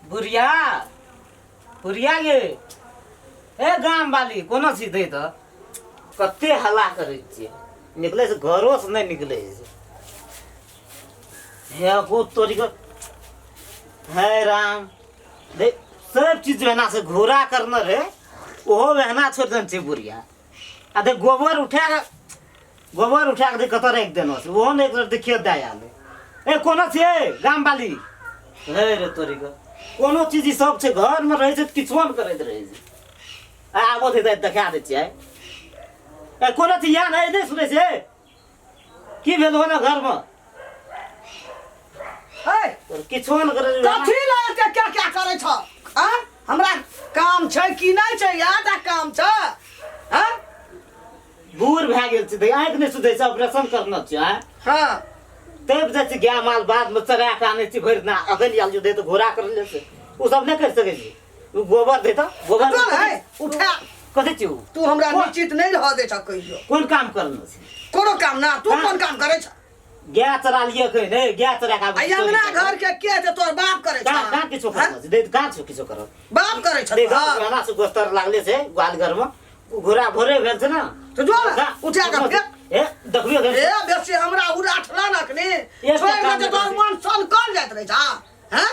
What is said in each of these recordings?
बुढ़िया बुढ़िया गे ए गाम वाली कोनो चीज दे तऽ कते हल्ला करै छियै निकलै छै घरोसँ नहि निकलै छै हे गो तोरी के हे राम दे सब चीज एना से घोड़ा करने रहे ओहो एहना छोड़ि देने छै बुढ़िया आ देख गोबर उठा कऽ गोबर उठा कऽ देख कतऽ राखि देने छै ओहो ने एक रत्ती खेत दए आयल ए कोनो छियै गाम वाली हे रे तोरी के कोनो चीज ई सब छै घरमे रहै छै तऽ किछो नहि करैत रहै छै आ आबो छै तऽ देखा दै छियै ए कोनो चीज यहाँ नहि नहि सुनै छै की भेल हो ने घरमे है किछो नहि करै कथी लए एते क्या क्या करै छ आ हमरा काम छै कि नहि छै याद आ काम छै आ बूढ़ भए गेल छै तऽ आँखि नहि सुधै छै ऑपरेशन करना छै आँय हँ तब जाइ छै गाय माल बादमे चरा कऽ आनै छी भरि दिना अखन आयल जो दे तऽ घोड़ा कर ले छै ओ सब नहि करि सकै छै ओ गोबर दे तऽ गोबर चल है उठा कथी छी उ? तू हमरा निश्चित नहि रह दे छ कहियो कोन काम करना छै कोनो काम ना तू हाँ। कोन काम करै छ गाय चरा लिअ कहि नहि गाय चरा कऽ आ अंगना घर के के छै तोहर बाप करै छ कहाँ कहाँ किछो करना छै दे कहाँ छौ किछो करब बाप करै छ देख एना से गोस्तर लागले छै ग्वाल घर में घोड़ा भोरे भेल छै ने तो जो ने, उठा कऽ फेंक। ए देखबियो ए बेसी हमरा उड़ाठला न अखनी एक छोड़ि काम दे तोहर करै। मन सन कर जाइत रहै छ हैं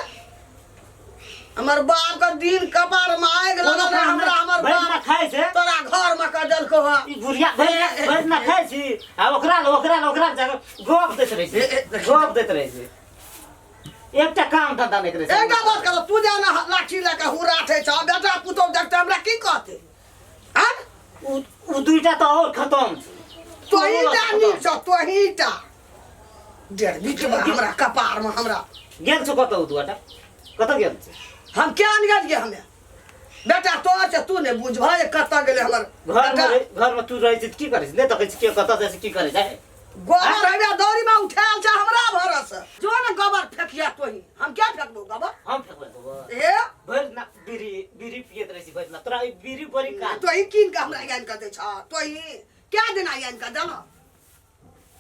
हमर बाप के दिन कपार में आगि लगल रहे हमरा हमर बाप खाइ छै तोरा घर में कऽ देलकौ हँ ई बुढ़िया भरि भरि ना खाइ छी आ ओकरा ल ओकरा ल ओकरा जाके गप दैत रहै ए, ए, छै देखी गप दैत रहै छै एकटा काम धंधा नहि करै छै एकटा बात करो तू जेना लाठी लए कऽ हुराठै छ बेटा पुतोह देखते हमरा की कहते आँ उ उ दुईटा तऽ और खतम छै तोही टा नीक छौ तोही टा डेढ़ बीच में हमरा कपार में हमरा गेल छौ कतऽ उ दुआटा कतऽ गेल छै हम क्या नहीं गेलियै हमे बेटा तोहर छै तू नहि बुझबह जे कतऽ गेलै हमर घर बेटा में घर में तू रहै छी तऽ की करै छी नहि देखै छी के कतऽ जाइ छै की करै छै गोबर हेबे दौरी में उठायल छै हमरा भरस जो ने गोबर फेकिया तोही हम क्या फेकबो गोबर हम फेकबै गोबर ए भरि ना बीड़ी बीड़ी पियत रहै छी भरि ना तोरा ई बीड़ी बड़ी काज तोही कीन के हमरा आनि कऽ दै छ तोही क्या दिन आनि कऽ देलह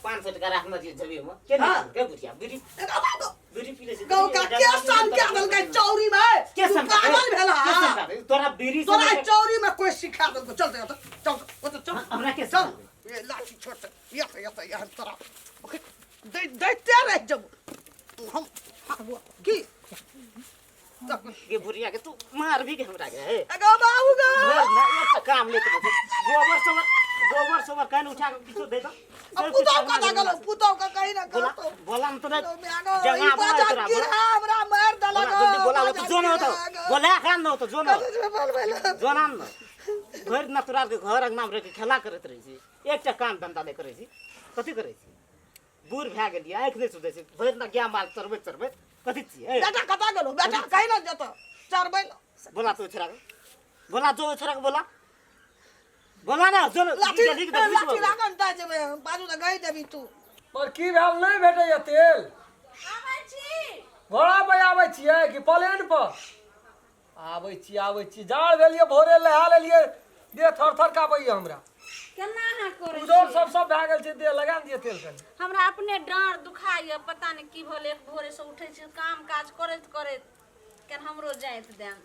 500 टका राखने छियै जेबी में के हाँ। के बुझिया बीड़ी एकरा बात बीड़ी पी लै छै गौ का के सन के देलकै चौरी में के तू सन पागल भेला के सन का? तोरा बीड़ी से तोरा लेके- चौरी में कोई सिखा देलको चल चल चल चल चल हमरा के चल ये लाठी छोड़ दे यत यत यह तोरा ओके दे देते रह जब हम हाँ, की के बुढ़िया के तू मार भी के हमरा के हे अगो बाबू गो ना एक काम लेके बैठे गोबर सोबर गोबर सोबर कहीं उठा के किछो दे दो अब पुतौ का लागल पुतौ का कहीं ना बोला करतो बोला न तोरा जगह जगह बोला तोरा बोला हमरा मार देलक बोला जल्दी बोला तो जो न होतो बोला खान न होतो जो न जो नाम न भरि ना तोरा के घर अंगना में रह के खेला करैत रहै छी एकटा काम धंधा नहि करै छी कथी करै छी बूढ़ भए गेलियै आँखि नहि सुझै छै भरि दिना गाय माल चरबैत चरबैत कथी छियै बेटा कतऽ गेलो बेटा कहीं ना जेतो चरबै ल बोला तो छोरा के बोला जो छोरा के बोला बोला ना जो लाठी लिख दे लाठी लागल दै जेबै हम बाजू तऽ गई देबी तू पर की भेल नहि भेटैया तेल आबै छी घोड़ा पर आबै छियै कि प्लेन पर आबै छी आबै छी जाड़ भेलियै भोरे नहा लेलियै देह थर थर काँपैया हमरा केना अहाँ करै उजर छी सब सब भए गेल छै देह लगा ने दिअ तेल कनि हमरा अपने डाँड़ दुखाइए पता नहि की भेल एक भोरे से उठै छी काम काज करैत करैत केन हमरो जाइत देन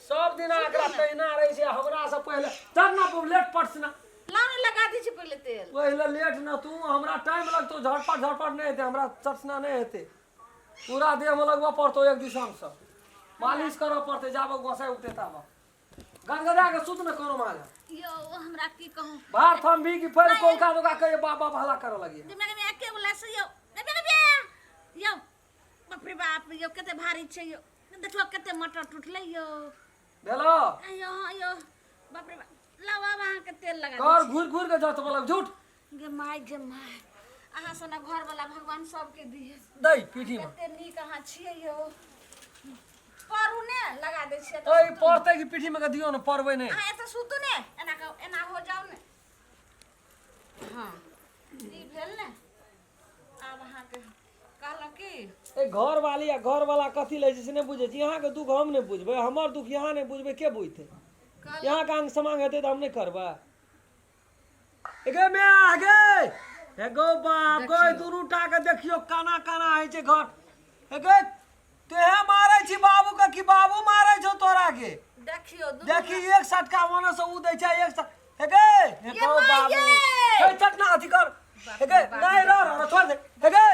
सब दिना एकरा तहिना रहै छै हमरा से पहिले चल ना बाबू लेट पट से ना लाउ ने लगा दै छी पहिले तेल पहिले लेट ना तू हमरा टाइम लगतौ झटपट झटपट नहि हेतै हमरा चटना नहि हेतै पूरा देहमे लगबऽ पड़तौ एक दिशासँ मालिश करऽ पड़तै जाबऽ गोसाइ उठतै ताबऽ गदगदा के सुत ने कोनो मारे यौ हमरा की कहूँ बाहर थम भी कि फेर कोलका दोका कहिए बाप बाप हल्ला करऽ लगिए दिमाग में एके गोला से यौ ए बे यौ बाप रे बाप यौ कते भारी छै यौ देखलो कते मटर टूटलै यौ भेलो यौ यौ बाप रे बाप लाउ आब अहाँके तेल लगा दै कर घुरि घुरि के जत बोलब झूठ छी। गे माय गे माय अहाँ सना घरवला भगवान सबके दिए दै पीठी में कते नीक अहाँ छियै यौ परू ने लगा दै छियै तऽ ओइ सुतू ने। पड़तै कि पीठी में के दियौ ने पड़बै नहि अहाँ एतऽ सुतू ने एना कऽ एना हो जाउ ने हँ ई भेल ने आब अहाँके कहलहुँ की ए घर वाली आ घर वाला कथी लै छै से नहि बुझै छी अहाँके दुख हम नहि बुझबै हमर दुख यहाँ नहि बुझबै के बुझतै कहलहुँ यहाँ के अंग समांग हेतै तऽ हम नहि करबै गे माय गे हे गो बाप गो दुनू टा के देखियो काना काना होइ छै घर हे गे तेहे मारै छी बाबू के कि बाबू देखियो दुनू देखी एक सटका ओने से ऊ दै छै एक सट हे गे हे ये गो माय बाबू ये! हे चटना अथी कर हे गे नहीं रह रह छोड़ दे हे गे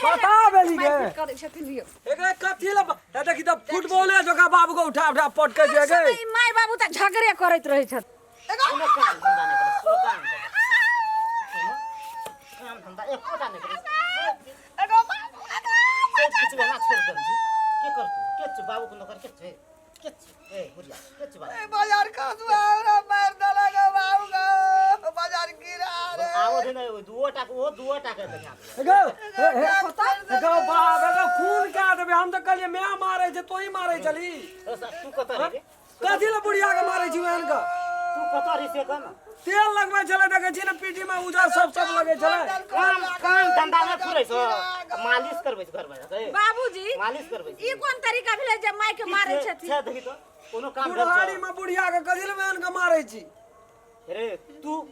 बता बेली गे मारपीट करै छथिन यौ हे गे कथी ल हे देखी त फुटबॉले जोका बाबू को उठा उठा पटके छै हे गे ई माय बाबू तऽ झगड़े करैत रहै छथिन कोनो काम धंधा नहि करै कोनो काम धंधा कोनो काम धंधा एकोटा नहि करै सब किछु एना छोड़ि देलही के करतौ के छौ बाबूके नौकर के छै के छै ए बुढ़िया के छै बाबू बाजार खसुआ हमरा मारि देलक बाबू गो बाजार गिरा रे आबो छै ने दुओ टाके ओहो दुओ टाके देखा हे गो हे हे हे गो बाप हे गो खून कए देबै हम तऽ कहलियै माय मारै छै तोही मारै छली तू कतऽ रही रे कथी लए बुढ़िया के मारै छी ओहन के तू कतऽ रही से कह ने तेल लगबै छलै देखै छी ने पीठी में उजर सब सब लगै छलै काम काम धंधा नहि फुरै छौ मालिश करबै छै घरमे जाके बाबूजी मालिश करबै छै ई कोन तरीका भेलै जे माय के मारै छथिन छै देखी तऽ कोनो काम भेल छौ? बुढ़ारी में बुढ़िया के कथी लए ओहन के मारै छी रे तू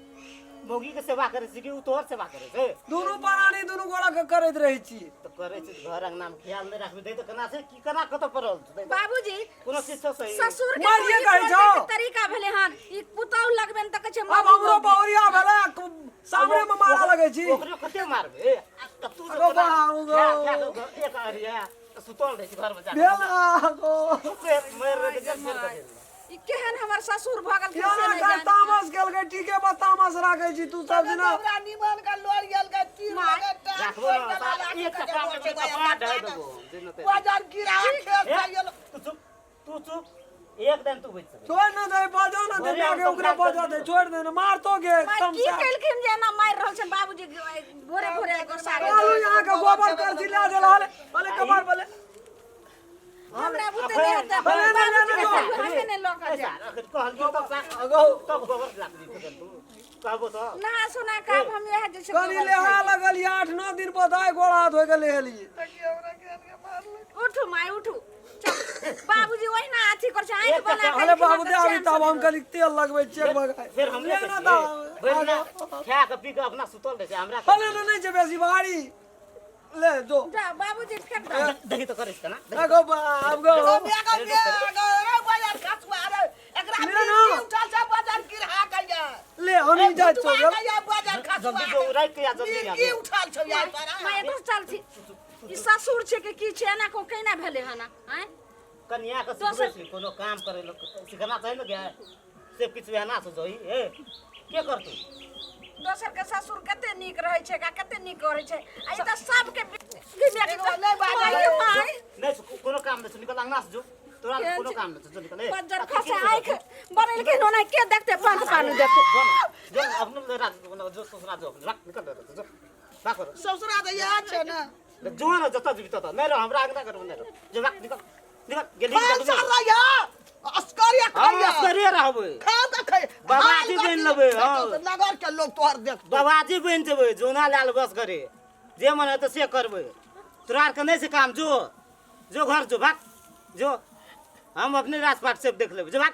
मौगी के सेवा करै छी कि उ तोहर सेवा करै छै दुनू प्राणी दुनू गोड़ा के करैत रहै छी तऽ करै छै घर अंगना में ख्याल नहि राखबी दै तऽ केना छै की केना कतऽ पड़ल छै दै तऽ बाबूजी कोनो चीज छौ सही ससुर के मारिए मुर्गी कहै छोड़बै छौ। के तरीका भेलै हन ई पुतौह लगबेन तऽ कहै छै आब मौगी हमरो मौगी। बहुरिया भेलै सामने में मारा लगै छी ओकरो कते मारबे आ तऽ तू अगो बाबू गो। एक अरिया सुतल रहै छै घर में जाके भेल आगो फेर मरि रहै छै फेर कते ई केहन हमर ससुर भऽ गेलखिन से केना नहि का जानि। तामस केलकै ठीके बा तामस राखै छी तू सब दिना हमरा निमन के लोर गेल के तीर माय। लगे टांग राखबो तोड़ि ना देलक, एक टका में कपड़ा ढाई देबो दिन ते बाजार गिरा खेत गेल तू चुप तू चुप एक दिन तू बच सकै छोड़ ना दे बजो ना दे बोले माय के हम ओकरा सब बजा दे छोड़ दे ना मारतो गे माय की तमसा केलखिन जे एना मारि रहल छनि बाबूजी भोरे भोरे गोस्सा चलू यहाँ के गोबर करसी ले देल हले भले कबार भले हमरा बुते नहि हेतै भले नहि, नहि, बाबूजी नहि, के हमे नहि लऽ कऽ जायब अखन कहलियौ तब अगो तब गोबर लाग दी तू कहबो तो नहा सोना कऽ आब हम इएह जे छै कनी गोबर लेहा खाइ। लगल ये 8-9 दिन पर दाय गोड़ हाथ होय के लेहलिए उठू माय उठू चल बाबूजी ओहिना अथी कर छै आँखि बना के अरे बाबू दे अभी तब हम कनी तेल लगबै चेक भगाय फेर हमरे ले ना दाम भरि ना खा के पी के अपना सुतल रहै छै हमरा भले ना नहीं छै बेसी भारी ले जो जा बाबूजी फेंक दो देखी तो करिस ना अगो बाप गो बाजार खसुआ रे एकरा ले ना। उठल छै बाजार गिरा गया ले हम ही जाइ छौ उठा गया बाजार खसुआ जल्दी जो राख के आ जल्दी आ की उठल छौ यार तोरा माय एतऽ चल छी ई ससुर छै के की छै एना को केना भेलै हन आँय कन्या के सिखबै छी कोनो काम करे ल सिखना चाही ने गए से किछु एना से जोई ए के करतौ दोसर के ससुर कते नीक रहै छै आ कते नीक करै छै आ ई तऽ सबके एगो नहि बाजल। माय नहि छौ, कोनो काम नहि छौ निकल अंगना से जो तोरा केहन कोनो छै? काम नहि छौ जो निकल ए बज्जर खसे आँखि बनेलखिन ओना के देखते पंथ पानी देखते जो ना जो ना, अपने ले राख जो ससुरा जो अपने राख निकल जो राख कर ससुरा तऽ इएह छै ने जो न जतऽ जेबी ततऽ नहि रह हमरा अंगना घरमे नहि रह जो राख निकल निकल गेली पाँच साल रहिया असकरिया हम खाइया असगरे रहबै खाओ तऽ खाइ बाबाजी बनि लेबै, हँ। नगर के लोग तोहर देखतो बाबाजी बनि जेबै जोना लए लेबै असगरे जे मन हेतै से करबै तोरा आरके नहि छै काम जो जो घर जो भाग जो हम अपने राजपाट से देख लेबै जो भाग।